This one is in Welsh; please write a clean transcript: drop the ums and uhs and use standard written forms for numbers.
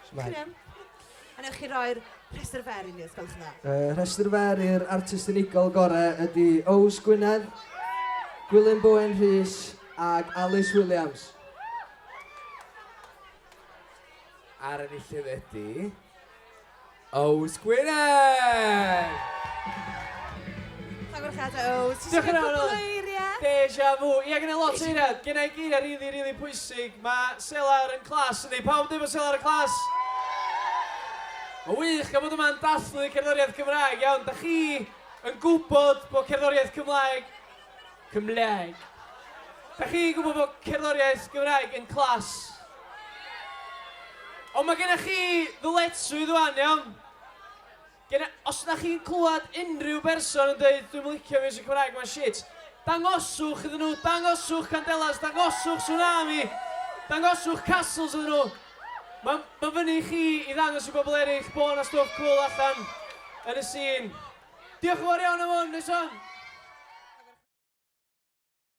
Shwmae. Chi'n iawn? A newch chi roi'r rhestr fer i ni os gwelwch yn dda. Uh, rhestr fer i'r artist unigol gorau ydy Ows Gwynedd, Gwilym Bowen Rhys ac Alice Williams. A'r enillydd ydy... Ows Gwynedd! Llongyfarchiadau Ows. Diolch yn fawr. Cwpl o eiriau. Deja vu. Ia, gen i lot o eiriau. Gen i geiriau rili, rili pwysig. Mae Selar yn class, yndi? Pawb dweud bod Selar yn class? Mae'n wych am bod yma'n dathlu cerddoriaeth Cymraeg, iawn. Da chi yn gwybod bod cerddoriaeth Cymraeg... Cymraeg. Da chi'n gwybod bod cerddoriaeth Gymraeg yn class? Ond mae gennych chi ddyletswydd wan, iawn? Genna, os na chi'n clywed unrhyw berson yn dweud dwi'm licio miwsig Cymraeg, mae'n shit, dangoswch iddyn nhw, dangoswch Candelas, dangoswch Swnami, dangoswch Castles iddyn nhw. Mae'n ma fyny i chi i ddangos i bobl eraill bod yna stwff cwl allan yn y scene. Diolch yn fawr iawn am hwn, nice one!